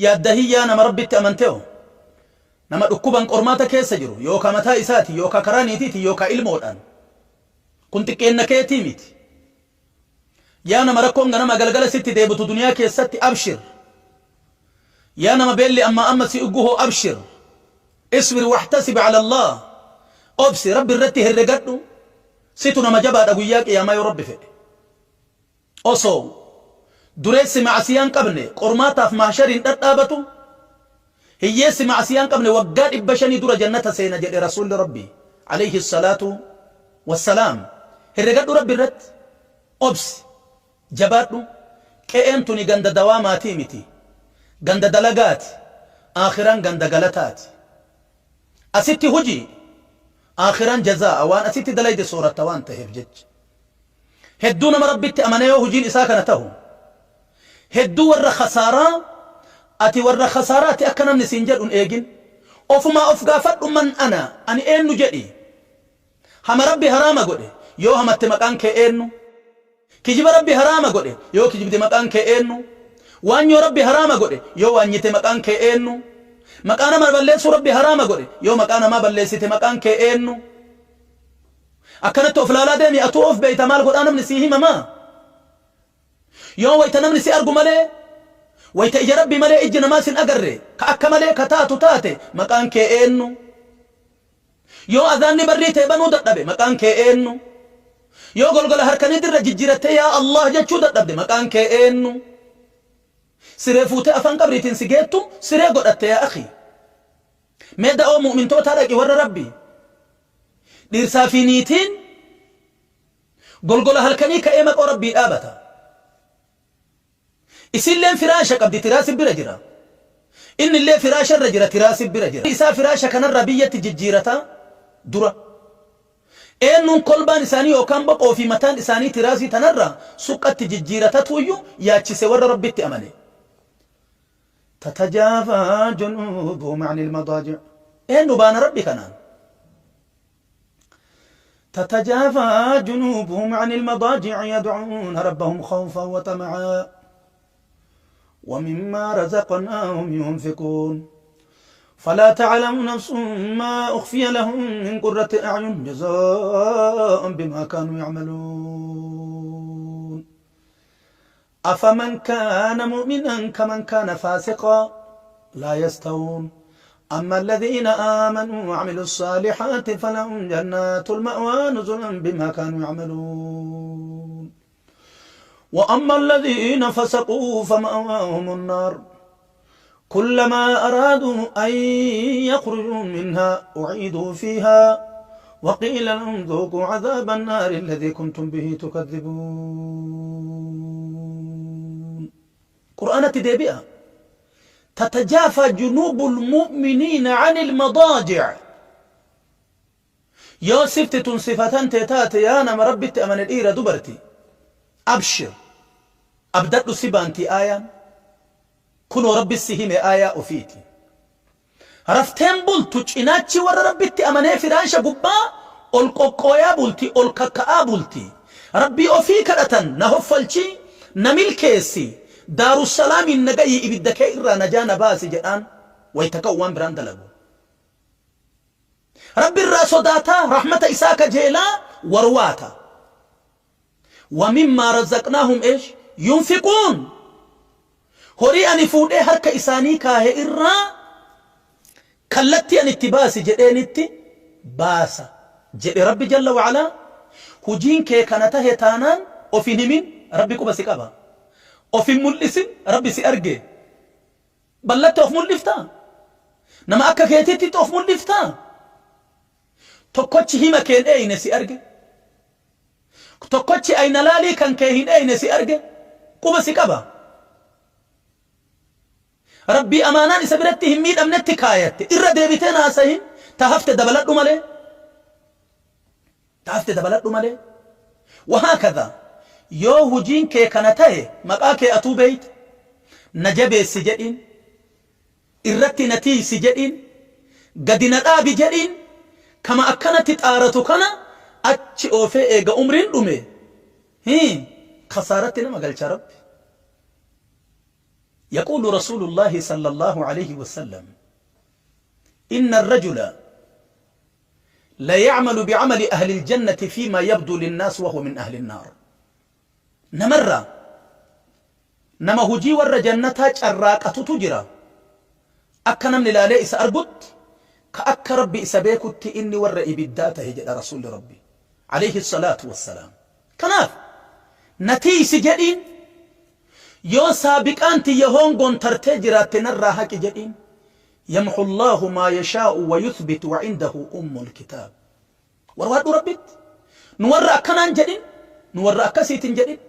Yaaddahin yaa nama Rabbitti amanteo, nama dhukkuban qormaata keessa jiru, yookaa mataa isaatiin, yookaa karaa niitiitiin, yookaa ilmoodhaan. Kun xiqqeenna keetii miti. Yaa nama rakkoon ganama galgala sitti deebitu duniyaa keessatti abshir. Yaa nama beelli ammaa amma si ugguhoo abshir. Isbir waxtasib ala Allah. Obsi Rabbi irratti herregadhu. Situ nama jabaadha guyyaa qiyaamaa yoo Rabbi fedhe. Osoo dureessi ma'asiyaa hin qabne qormaataaf mahshar hin dhadhaabatu, hiyyeessi ma'asiyaa hin qabne waggaa 500 dura jannata seena jedhe Rasuulli Rabbii aleyhi salaatu wassalaam. Herregadhu Rabbi irratti, obsi, jabaadhu, qe'een tuni ganda dawaamaatii miti, ganda dalagaati, aakhiraan ganda galataati. Asitti hujii, aakhiraan jazaa'a, waan asitti dalayde sooratta waan taheef jecha. Hedduu nama Rabbitti amanee yoo hujiin isaa kana tahu, hedduu warra khasaaraa, ati warra khasaaraati akka namni siin jedhu hin eegin. Ofumaa of gaafadhu man ana, ani eennu jedhi. Hama Rabbi haraama godhe yoo hamatte maqaan kee eennu? Kijiba Rabbi haraama godhe yoo kijibde maqaan kee eennu? Waanyoo Rabbi haraama godhe yoo waanyite maqaan kee eennu? Maqaa nama balleessuu Rabbi haraama godhe yoo maqaa namaa balleessite maqaan kee eennu? Akkanatti of laalaa deemi atuu of beeyta maal godhaa namni sii hima maa? Yoo wayta namni si argu malee wayta ija Rabbii malee ijji namaa sin agarre ka akka malee ka taatu taate maqaan kee eennu? Yoo azaanni barrii tee banuu dadhabe maqaan kee eennu? Yoo golgola harkanii dirra jijjirattee yaa Allah jechuu dadhabde maqaan kee eennu? Siree fuutee afaan qabriitiin si geettu siree godhatte yaa akhi. Mee da'oo mu'mintootaa dhaqi warra Rabbii. Dhiirsaa fi niitiin golgola halkanii ka'ee maqoo Rabbii dhaabata. Isiilleen firaasha qabdi tiraasi bira jira. Innillee firaasha irra jira tiraasi bira jira. Isaa firaasha kanarraa biyyatti jijjiirata dura. Eennuun kolbaan isaanii yookaan boqoo fi mataan isaanii tiraasii tanarraa suqqatti jijjiiratatuuyyu yaachise warra Rabbitti amane. Tatajaafaa junuubuhum anil madaaji' Eennu baana Rabbi kanaan? Tatajaafaa junuubuhum anil madaaji'i yad'uuna rabbahum khawfan wa xama'aa wa mimmaa razaqnaahum yunfiquun فلا تعلم نفس ما أخفي لهم من قرة أعين جزاء بما كانوا يعملون أفمن كان مؤمنا كمن كان فاسقا لا يستوون أما الذين آمنوا وعملوا الصالحات فلهم جنات المأوى نزلا بما كانوا يعملون وأما الذين فسقوا فمأواهم النار كلما أرادوا أن يخرجوا منها أعيدوا فيها وقيل لهم ذوقوا عذاب النار الذي كنتم به تكذبون قرآن تدبئة تتجافى جنوب المؤمنين عن المضاجع Yoo sifti tun sifa tantee taate yaa nama Rabbitti amane dhiira dubarti abshir abdadhu si baanti aayaan kunoo Rabbi si hime aayaa ofiiti rafteen bultu cinaachi warra Rabbitti amanee firaasha gubbaa ol qoqqooyaa bulti ol kakka'aa bulti Rabbii ofii kadhatan na hoffalchi na milkeessi daarussalaamiin na gayi ibidda kee irraa najaa na baasi jedhaan wayta ka'u waan biraan dalagu. Rabbi irraa sodaataa, rahmata isaa kajeelaa warwaata. Wa mimmaa razaqnaahum eesh yunfiquun. Horii ani fuudhee harka isaanii kaahe irraa kallattii ani itti baasi jedheenitti baasa jedhe Rabbi jalla wa'alaa. Hujiin kee kana tahe taanaan of hin himin Rabbi quba si qaba. Of hin mul'isin Rabbi si arge. Ballatti of mul'iftaa? Nama akka keetiitti of mul'iftaa? Tokkochi hima kee hin eeyne si arge. Tokkochi ayna laalii kan kee hin eeyne si arge. Quba si qaba. Rabbii amaanaan isa biratti hin miidhamnetti kaayatte. Irra deebitee hin haasahin. Ta hafte dabaladhu malee. Ta hafte dabaladhu malee. Wahaakadha yoo hujiin kee kana tahe maqaa kee atuu beeyta. Na jabeessi jedhiin. Irratti na tiiysi jedhiin. Gadi na dhaabi jedhiin. Kama akkanatti xaaratu kana achi oofee eega umriin dhume hii khasaaratti nama galcha Rabbi. Yaquulu Rasuulullaahi sallallaahu aleyhi wasallam, Inna arrajula laya'malu bi'amali ahlil jannati fiimaa yabduu linnaas wahuwa min ahlin naar. Namarraa nama hujii warra jannataa carraaqatutu jira, akka namni laalee isa argutti, ka akka Rabbi isa beekutti inni warra ibiddaa tahe jedha Rasuulli Rabbi aleyhi salaatu wassalaam. Kanaaf na tiiysi jedhiin, Yoo saabiqaan tiyya hoongoon tartee jiraatte narraa haqi jedhiin, Yamhu Allaahu maa yashaa'u wa yuthbit wa indahu ummul kitaab. Warwaadhu Rabbitti. Nu warra akkanaa hin jedhin, nu warra akkasiiti hin jedhin,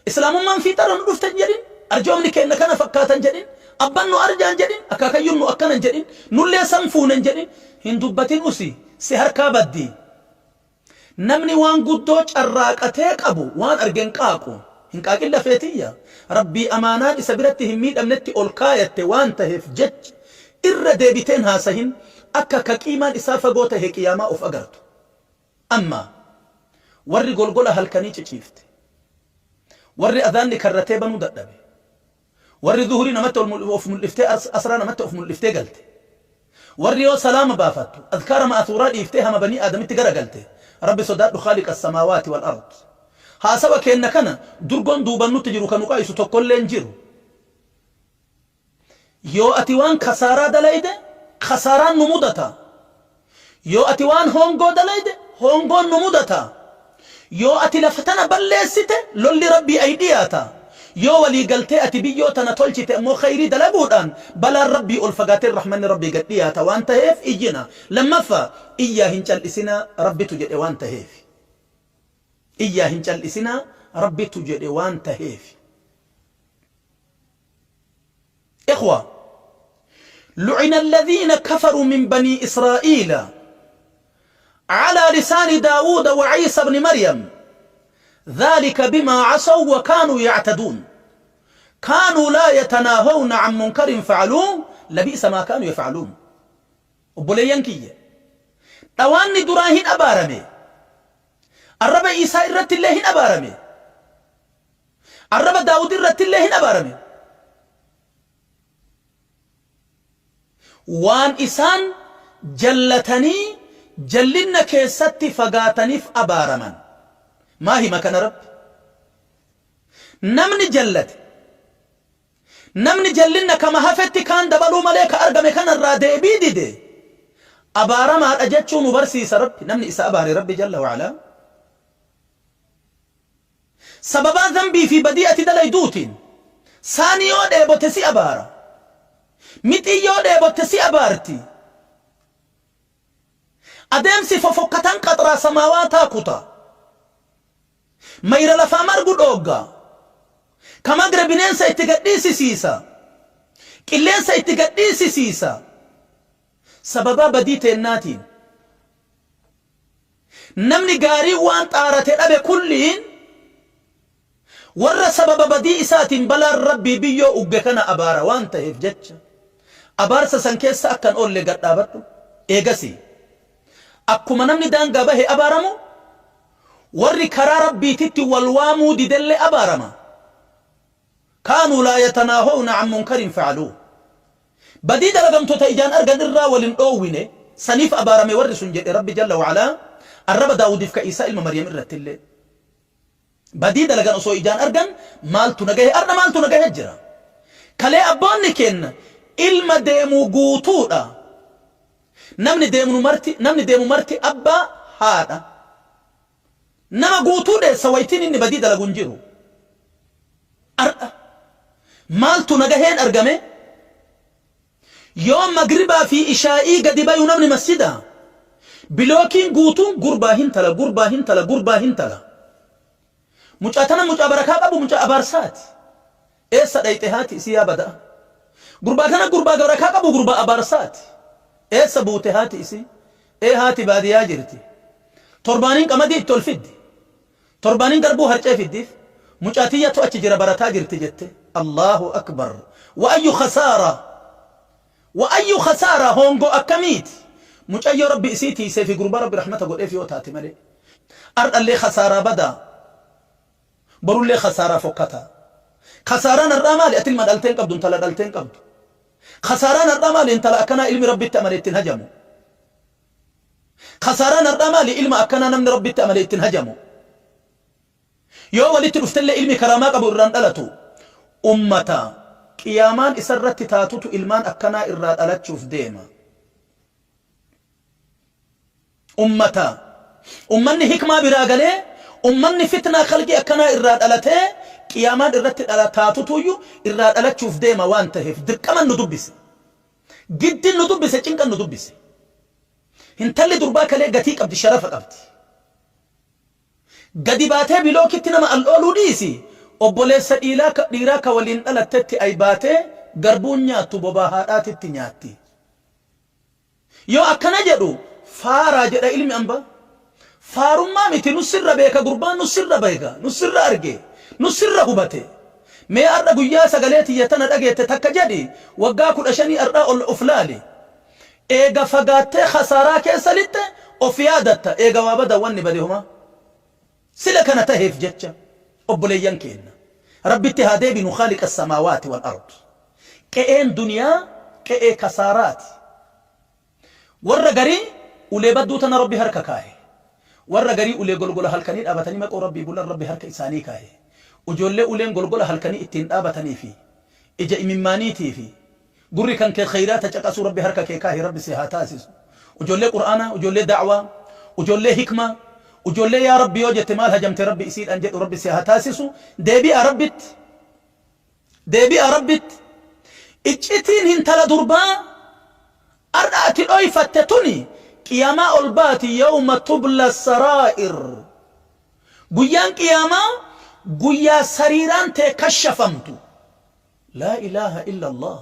Islaamummaan fiixarra nu dhufte hin jedhin, arjoomni keenna kana fakkaata hin jedhin, abban nu arjaa hin jedhin, akaakayyuun nu akkana hin jedhin, nullee san fuune hin jedhin, hin dubbatin usi, si harkaa baddi. Namni waan guddoo carraaqatee qabu waan arge hin qaaqu. Hin qaaqin lafee tiyya. Rabbii amaanaan isa biratti hin miidhamnetti ol kaayatte waan taheef jecha irra deebitee hin haasahin akka ka qiimaan isaa fagoo tahe qiyaamaa of agartu. Ammaa warri golgola halkanii ciciifte. Warri adhaanni karratee banuu dadhabe. Warri zuhrii namatti of mul'iftee asraa namatti of mul'iftee galte. Warri yoo salaama baafattu azkaara ma'athuuraa dhiiftee hama banii aadamitti gara galte. Rabbi sodaadhu khaaliqa samaawaati wal ard. Haasawa keenna kana durgoon duuban nutti jiru ka nu qaayisu tokkollee hin jiru. Yoo ati waan kasaaraa dalayde kasaaraan nu mudata. Yoo ati waan hoongoo dalayde hoongoon nu mudata. Yoo ati lafa tana balleessite lolli Rabbii ay dhiyaata. Yoo walii galtee ati biyyoo tana tolchite ammoo khayrii dalaguudhaan balaan Rabbii ol fagaatee rahmanni Rabbii gad dhiyaata waan taheef iyyina. Lammaffaa iyyaa hin cal'isinaa Rabbitu jedhe waan taheef. Iyyaa hin cal'isinaa Rabbitu jedhe waan taheef. Ikhwa, lu'ina alladhiina kafaruu min banii Israa'iila calaa lisaani Daawuuda wa Ciisa bni Maryam dhaalika bimaa casaw wa kaanuu yactaduun kaanuu laa yatanaahawna can munkarin facaluuh labi'sa maa kaanuu yafcaluun. Obboleeyyan kiyya, dhawaanni duraa hin abaarame, arraba Iisaa irrattillee hin abaarame. Arraba Daawud irrattillee hin abaarame. Waan isaan jallatanii jallinna keessatti fagaataniif abaaraman. Maa hima kana Rabbi? Namni jallate, namni jallinna kama hafetti kaan dabaluu malee ka argame kanarraa deebii dide abaaramaadha jechuu nu barsiisa Rabbi. Namni isa abaare Rabbi jalla wa'alaa. Sababaa zanbii fi badii ati dalayduutiin saani yoo dheebote si abaara. Mixiin yoo dheebotte si abaarti. Adeemsi fofokkataan qaxraa samaawaataa kuta. Mayra lafaa margu dhoogga. Ka magre bineensa itti gad dhiisisiisa. Qilleensa itti gad dhiisisiisa. Sababaa badii teennaatiin. Namni gaariin waan xaarate dhabe kulliin warra sababa badii isaatiin balaan Rabbii biyyoo ugge kana abaara waan taheef jecha abaarsa san keessa akka hin oolle gad dhaabadhu. Eegasii akkuma namni daangaa bahe abaaramu warri karaa Rabbiititti wal waamuu didellee abaarama. Kaanuu laa yatanaahowna an munkarin fa'aluuh. Badii dalagamtu ta ijaan argan irraa wal hin dhoowwine, saniif abaarame warri sun jedhe Rabbi jalla wa'alaa arraba Daawudiif ka Iisaa ilma Maryam irrattillee. Badii dalagan osoo ijaan argan maaltu na gahe ardha maaltu na gahe jira. Kalee abboonni keenna ilma deemu guutuudha. Namni deemnu marti namni deemu marti abbaa haadha. Nama guutuu dheessa waytiin inni badii dalagu hin jiru. Ardha maaltu na gaheen argame? Yoo magribaa fi ishaa'ii gadi bayu namni masjida bilookiin guutuun gurbaa hintala gurbaa hintala gurbaa hintala. Mucaa tana mucaa barakaa qabu mucaa abaarsaati. Eessa dhayxe haati isii yaa bada'a. Gurbaa kana gurbaa barakaa qabu gurbaa abaarsaati. Eessa buute haati isii? Ee haati baadiyaa jirti. Torbaaniin qamadii itti ol fiddi. Torbaaniin garbuu harcee fiddiif. Mucaa tiyyatu achi jira barataa jirti jette. Allahu akbar. Wa ayyu khasaara. Wa ayyu khasaara hoongoo akkamiiti. Mucayyoo Rabbi isii tiisee fi gurbaa Rabbi rahmata godheef yoo taate malee. Ardhallee khasaaraa badaa. Borullee khasaaraa fokkataa. Kasaaraan har'aa maali? Ati ilma dhaltee hin qabdu, intala dhaltee hin qabdu. Kasaaraan har'aa maali? Intala akkanaa ilmi Rabbitti amane ittiin hajamu. Kasaaraan har'aa maali? Ilma akkanaa namni Rabbitti amane ittiin hajamu. Yoo walitti dhuftellee ilmi karaamaa qabu irraa hin dhalatu. Ummata qiyaamaan isarratti taatutu ilmaan akkanaa irraa dhalachuuf deema. Ummata ummanni hikmaa biraa galee ummanni fitnaa khalqii akkanaa irraa dhalatee qiyaamaan irratti dhala taatutuyyu irraa dhalachuuf deema waan taheef dirqaman nu dubbise. Giddin nu dubbise cinqan nu dubbise. Hintalli durbaa kalee gatii qabdi sharafa qabdi. Gadi baatee bilookitti nama al'ooluu dhiisi obboleessa dhiiraa ka waliin dhalattetti ay baatee garbuun nyaattu bobaa haadhaatitti nyaatti. Yoo akkana jedhu faaraa jedha ilmi ambaa. Faarummaa miti nu sirra beeka gurbaan nu sirra beeka nu sirra arge nu sirra hubate. Mee ar'a guyyaa sagalee tiyya tana dhageette takka jedhi waggaa 15 ar'aa ol of laali. Eega fagaattee khasaaraa keessa lixxe of yaadatta eega waa badan wanni bade homaa. Sila kana taheef jecha obboleeyyan keenna Rabbitti haa deebinu khaaliqa samaawaati wal ard. Qe'een duniyaa qe'ee kasaaraati. Warra garii ulee badduu tana Rabbi harka kaahe. Warra garii ulee golgola halkanii dhaabatanii maqoo Rabbii bulan Rabbi harka isaanii kaahe. Ujoollee uleen golgola halkanii ittiin dhaabatanii fi ija imimmaaniitii fi Gurri kan kee kheyraata caqasuu Rabbi harka kee kaahi Rabbi si haa taasisu. Ujoollee Qur'aanaa, ujoollee da'waa, ujoollee hikmaa, ujoollee yaa Rabbi yoo jette maal hajamte Rabbi isiidhaan jedhu Rabbi si haa taasisu. Deebi'aa Rabbitti. Deebi'aa Rabbitti. Iccitiin hintala durbaa ar'a ati dhoyfatte tuni qiyaamaa ol baati yawma tubla saraa'ir. Guyyaan qiyaamaa guyyaa sariiraan tee kashafamtu. Laa ilaaha illallah.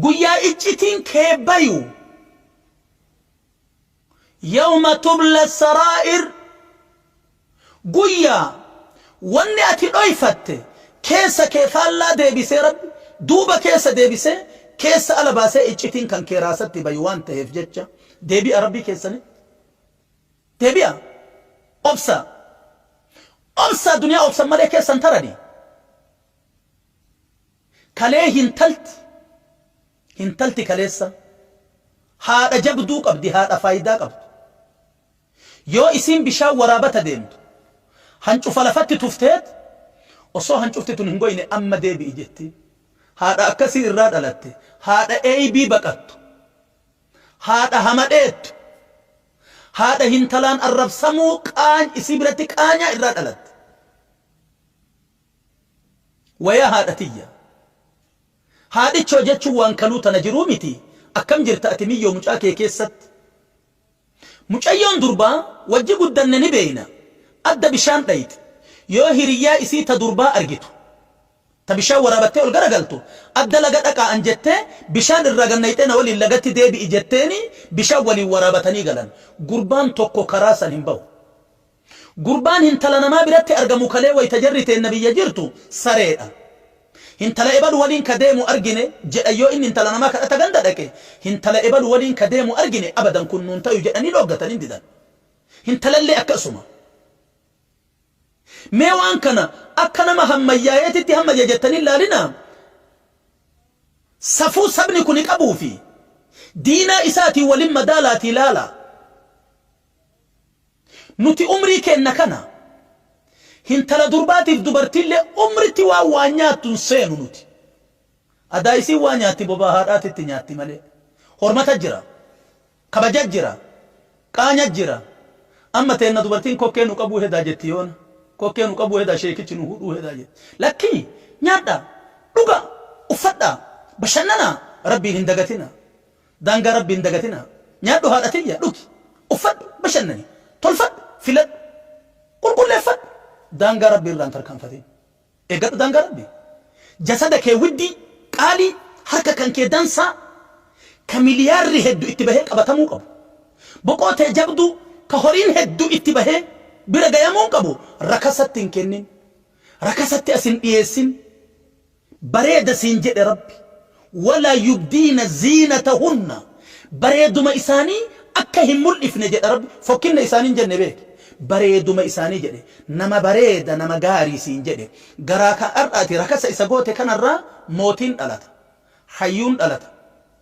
Guyyaa iccitiin kee bayu. Yawma tubla saraa'ir. Guyyaa wanni ati dhoyfatte keessa kee faallaa deebisee Rabbi duuba keessa deebisee keessa ala baasee iccitiin kan kee raasatti bayu waan taheef jecha deebi'a Rabbii keessanitti. Deebi'a. Obsa. Obsaa duniyaa obsan malee keessa hin tarani. Kalee hintalti hintalti kaleessa haadha jabduu qabdi haadha faayidaa qabdu. Yoo isiin bishaan waraabata deemtu hancufa lafatti tufteet osoo hancufti tun hin goyne amma deebi'i jetti. Haadha akkasii irraa dhalatte haadha eeybii baqattu haadha hamadheettu Haadha hintalaan arrabsamuu qaany isii biratti qaanyaa irraa dhalatte. Wayaa haadha tiyya. Haadhichoo jechuun waan kaluu tana jiruu miti akkam jirta ati miyyoo mucaa kee keessatti. Mucayyoon durbaa wajji guddanne ni beeyna adda bishaan dhayxi yoo hiriyyaa isii ta durbaa argitu Ta bishaan waraabattee ol garagaltu, adda laga dhaqaa an jettee, bishaan irraa gad nayxee na waliin lagatti deebi'i jetteenii bishaan waliin waraabatanii galan. Gurbaan tokko karaa san hin bahu. Gurbaan hintala namaa biratti argamu kalee wayta jarri teenna biyya jirtu sareedha. Hintala ebalu waliin ka deemu argine jedhan yoo inni hintala namaa kadhata ganda dhaqe, hintala ebalu waliin ka deemu argine abadan kun nuun tayu jedhanii dhooggatan hin didan. Hintalallee akkasuma. Mee waan kana akka nama hammayyaayeetitti hammayya jettanii hin laalinaa. Safuu sabni kuni qabuu fi diinaa isaatiin walin madaalaatii laalaa. Nuti umrii keenna kana hintala durbaatiif dubartiillee umritti waan waa nyaattu hin seenu nuti. Adaa isiin waa nyaatti bobaa haadhaatitti nyaatti malee. Hormata jira. Kabaja jira. Qaanya jira. Amma teenna dubartiin kokkee nu qabuu hedaa jetti yoona. Kokkee nu qabuu hedaa sheekichi nu hudhuu hedaa jetti. Lakkii nyaadhaa, dhugaa, uffadhaa, bashannanaa Rabbiin hin dagatinaa. Daangaa Rabbii hin dagatinaa. Nyaadhu haadha tiyya, dhugi, uffadhu, bashannani, tolfadhu, filadhu, qulqulleeffadhu. Daangaa Rabbii irraa hin tarkaanfatin. Eeggadhu daangaa Rabbii. Jasada kee widdii, qaalii, harka kan kee dansaa, ka miliyaarri heddu itti bahee qabatamuu qabu. Boqoo tee jabduu, ka horiin heddu itti bahee bira gayamuun qabu rakasatti hin kennin. Rakasatti as hin dhiyeessin. Bareeda siin jedhe Rabbi. Walaa yubdiina ziinatahunna. Bareeduma isaanii akka hin mul'ifne jedha Rabbi. Fokkinna isaanii hin jenne beeki. Bareeduma isaanii jedhe. Nama bareeda, nama gaarii siin jedhe. Garaa ka har'a ati rakasa isa goote kanarraa mootiin dhalata. Hayyuun dhalata.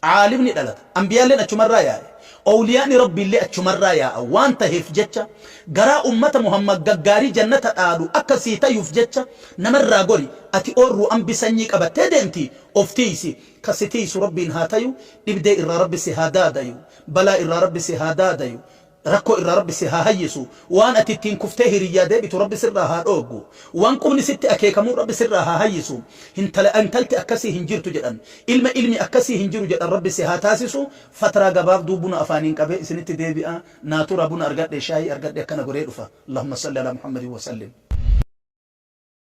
Aalimni dhalata. Anbiyaalleen achumarraa yaa'e. Owliyaa'ni Rabbiillee achumarraa yaa'a waan taheef jecha garaa ummata Muhammad gaggaarii jannata dhaalu akka sii tayuuf jecha namarraa gori. Ati oorruu ambi sanyii qabattee deemti of tiiysi. Ka si tiiysu Rabbiin haa tayu. Dhibdee irraa Rabbi si haa daadayu. Balaa irraa Rabbi si haa daadayu. Rakkoo irraa Rabbi si haa hayyisu. Waan ati ittiin kuftee hiriyyaa deebitu Rabbi sirraa haa dhooggu. Waan qubni sitti akeekamuu Rabbi sirraa haa hayyisu. Hintala intalti akkasii hin jirtu jedhan. Ilma ilmi akkasii hin jiru jedhan Rabbi si haa taasisu. Fatraa gabaabduu buna afaaniin qabee isinitti deebi'a. Naa turaa buna argadhe shaayii argadhe akkana goree dhufa. Allahumma salli alaa Muhammadin wa sallim.